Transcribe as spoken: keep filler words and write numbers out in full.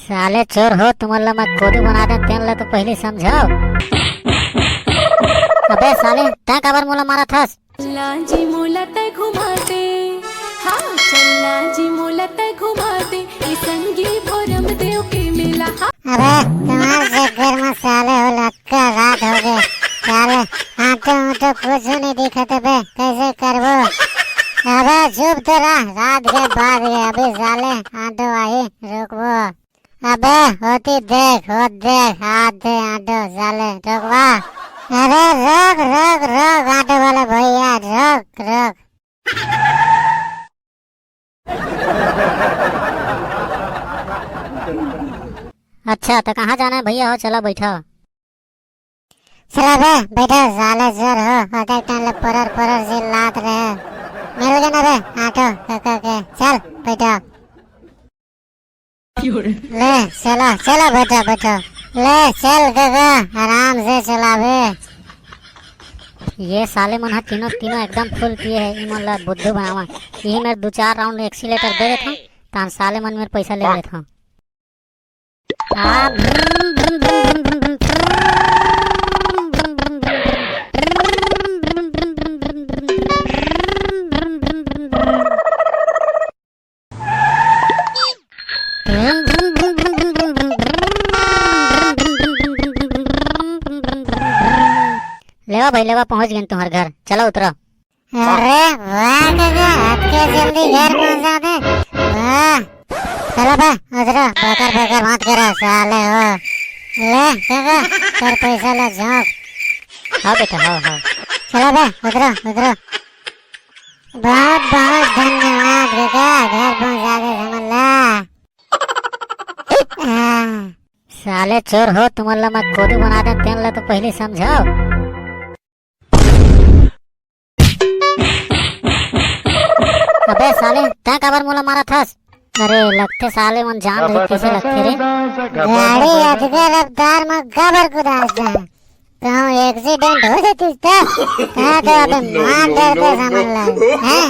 साले चोर हो, तुमन ला मैं कोदू बना दें, तेन ला तो पहिली समझाओ। अबे साले, तैं काबर मोला मारत हस? लाजी मोला तै घुमा दे, हाँ, चल लाजी मोला तै घुमा दे, ए संगी भोरम देव के मेला, हाँ। अबे, तुम्हार चक्कर में साले हो लक्का रात हो गए। साले, आटो उटो कुछ नहीं दिखत बे, कैसे करबो? अबे, चुप तो रह, रात के बाद गए, अभी साले आटो आही, रुकबो। अबे, होती देख, होत देख, हाथ दे आटो साले, रोकवा। अरे, रोक, रोक, रोक, आटो वाला भैया, रोक, रोक। अच्छा, तो कहाँ जाना है भैया हो? चला बैठा। चला बे, बैठो, साले चोर हो, ओतेक टाइम ले पोरर पोरर चिल्लात रहे। मिल गए ना बे, आटो कका के, चल, बैठो। ले, चलो, चलो, बैठो, बैठो। ले, चल कका, आराम से चलाबे। ये साले मन ह तीनों, तीनों एकदम फुल पिए हे, इमन ला बुद्धू बनावा। यही मेर दू चार राउंड एक्सीलेटर दे देथों, तान साले मन मेर पैसा ले लेथों। लेवा भाई, लेवा, पहुंच गेन तुंहर घर, चला उतरा। अरे वाह काका, अतके जल्दी घर पहुंचा दे। वाह। चलो बे, उतरो, बकर बकर मत करो साले हो। ले काका, तोर पैसा ला झोंक। हाँ बेटा, हाँ, हाँ। चलो बे, उतरो, उतरो। बहुत बहुत धन्यवाद काका, घर पहुंचा दे हमन ला। हाँ। साले चोर हो, तुमन ला मैं कोदू बना दें, तेन ला तो पहिली समझाओ। अबे साले, तैं काबर मोला मारत हस? अरे, लगथे साले मन जान रही कैसे लगथे रे। गाड़ी अतके रफ्तार म काबर कुदास जा? कहूँ एक्सीडेंट हो जातिस त? तैं तो अबे मार डरते समझ ला, हैं?